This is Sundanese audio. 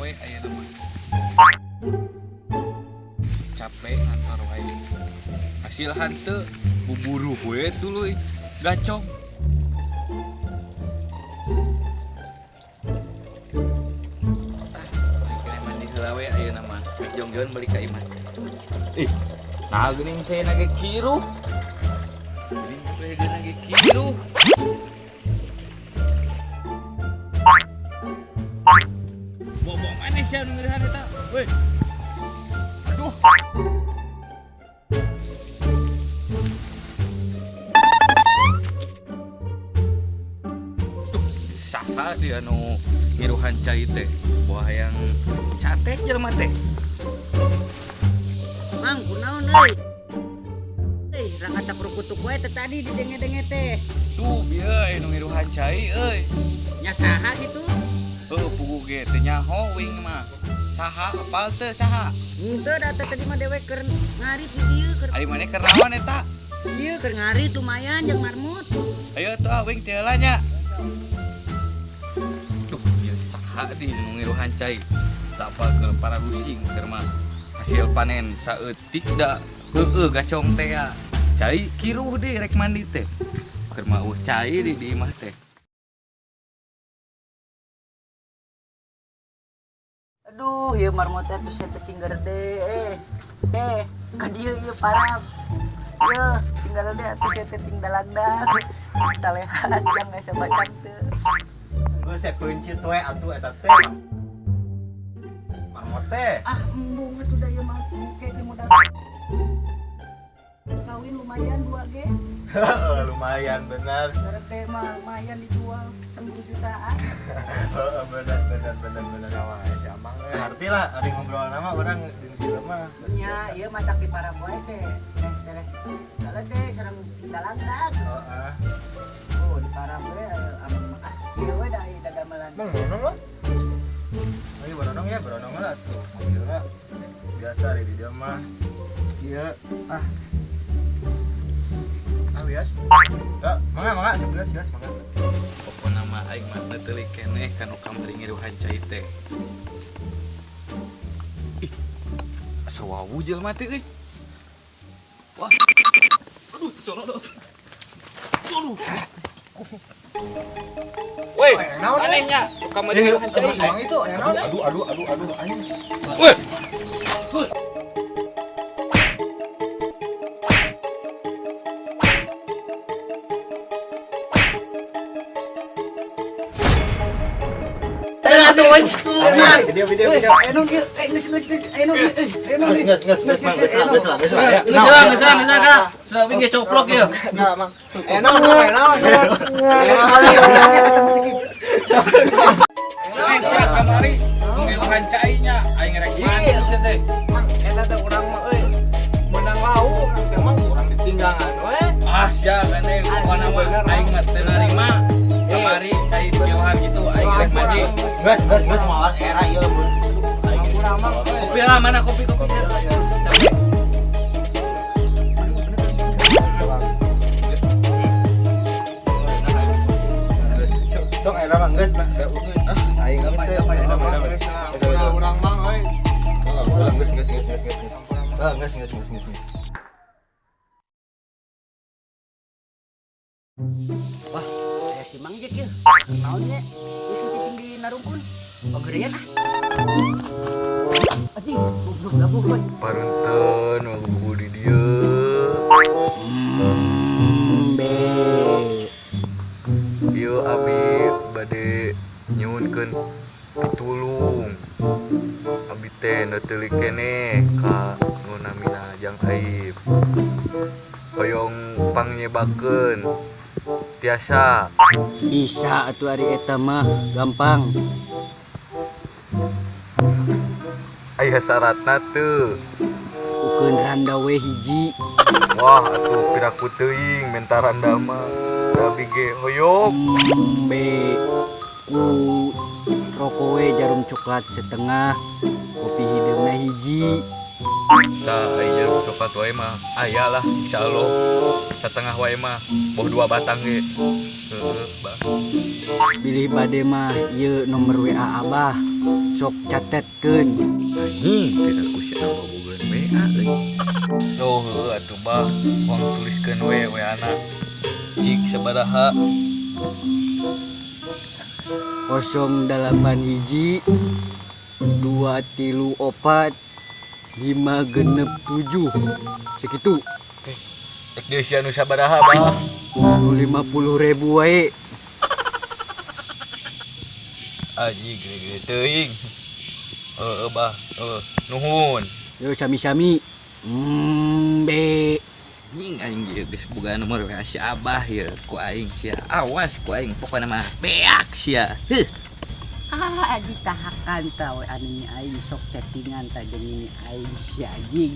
we ayeuna mah. Capek ngantor wae. Hasil hanteu buburuh we tuluy gacong. Kira mandi heula we ayeuna mah. Jongjon balik ka imah. Ih, nah geuning saya nage kiruh. Geuning saya nage kiruh. Bobo maneh sia nu ngeurehan eta. Woi. Aduh. Tuh, saha dia nu ngiruhan cai teh? Buah yang sate jelema teh. Mang, kunaon euy? Euy, rangkata perukutuk wae teh tadi didenge-denge teh. Tuh, bieu aya nu ngiruhan cai euy. Nya saha kitu? Heuh, pugu ge teu nyaho wing mah. Saha apal teu saha? Henteu da teh tadi mah dewek keur ngarit di dieu keur. Ari maneh keur naon eta? Ieu keur ngarit lumayan jeung marmut. Ayo tuh ah wing teu heula nya. Duh, ieu saha di nu ngiruhan cai? Tak apa keur para rusing keur mah. Hasil panen saeutik da heueuh gacong teh ya. Cai kiruh deui rek mandi teh. Keur mah eueuh cai di imah teh. Aduh, ieu marmot teh atuh teh sing gede. Ka dieu ieu parab. Ieu tinggal deui atuh sia teh ting dalagdag. Talehan jang geus bacang teu. Geus saya peuncit we atuh eta teh. Marmot teh. Ah, embung atuh da ieu mah ke modal. Kawin lumayan 2 ge. Heeh, lumayan bener. Gede mah lumayan dijual 10 jutaan. Heeh, bener bener bener bener. Sawa si Amang we. Ngerti lah ari ngobrol nama urang jeung si mah. Nya, ieu mah tak di paraboy teh. Teh, galede sareng dalagdag. Heeh. Oh, di paraboy amang mah. Ah, ieu we da ieu dagamelan. Bang beronong lah. Ayo beronong ya, beronong lah tuh. Manggilna biasa di dieu mah. Ieu ah. Ah, bias. Ya, mangga mangga sebelas bias mangga. Pokona mah aing mah teu teulik keneh ka nu kamari ngiruhan cai teh. Ih, asa wawu jelema teh euy. Wah. Aduh, colok. Aduh. Woi, anehnya kamari ngiruhan cai. Emang itu, yang naon? Aduh, aduh, aduh, aduh, anjing. Woi. Video, video, video. Ayo ieu, geus geus geus, ayo ieu, ayo ieu. Geus, geus, geus, Mang, geus lah, geus lah, geus lah. Ya, Geus lah, geus lah, geus lah, Kak. Sudah wing ge coplok ya. Enggak, Mang. Naon, naon, naon. Eh, sia kamari ngiruhan cai nya, aing rek mandi sia teh. Mang, eta teh urang mah euy meunang lauk teh mah urang ditinggangan we. Ah, sia gandeng pokona mah aing mah teu narima. Kamari cai dikiruhan gitu aing rek mandi. Geus, geus, geus mawas era ieu lembur. Ampura Mang. Kopi lah mana kopi kopi. Capek. Sok era mah geus nah, geus. Ah, aing geus geus damai damai. Ampura urang Mang euy. Ulang geus geus geus geus geus. Ah, geus geus geus geus. Wah, aya si Mang Jek ieu. Naon nya? Itu cicing di narungkun. Pageurean ah. Anjing, goblok gabung we. Parunteun wagugu di dieu. Be. Ieu abi bade nyuhunkeun pitulung. Abi teh neuteuli keneh ka nu namina Jang Aib. Hoyong pangnyebabkeun tiasa. Bisa atuh ari eta mah gampang. Aya syaratna teu? Ukeun randa we hiji. Wah, atuh piraku teuing menta randa mah. Abi ge hoyong. Be ku rokok we jarum coklat setengah, kopi hideungna hiji. Tah, aya jarum coklat wae mah aya lah insyaallah. Setengah wae mah boh 2 batang ge. Heueuh, bah. Bilih bade mah ieu nomor WA Abah. Sok catetkeun. Anjing, tidak ku si Abah boga WA euy. Oh, heueuh atuh bah, uang tuliskeun we WA-na. Cik sabaraha? 081 234 567 segitu. Rek dieusian nu sabaraha, Bah? 50.000 wae. Anjing gede-gede teuing. Heeh, Bah. Heeh, nuhun. Yo sami-sami. Be. Anjing aing ieu geus boga nomor WA si Abah ieu ku aing sia. Awas ku aing pokona mah beak sia. Heuh. Ah, aji tahakan ta we anu ni aing sok chattingan ta jeung ini aing si anjing.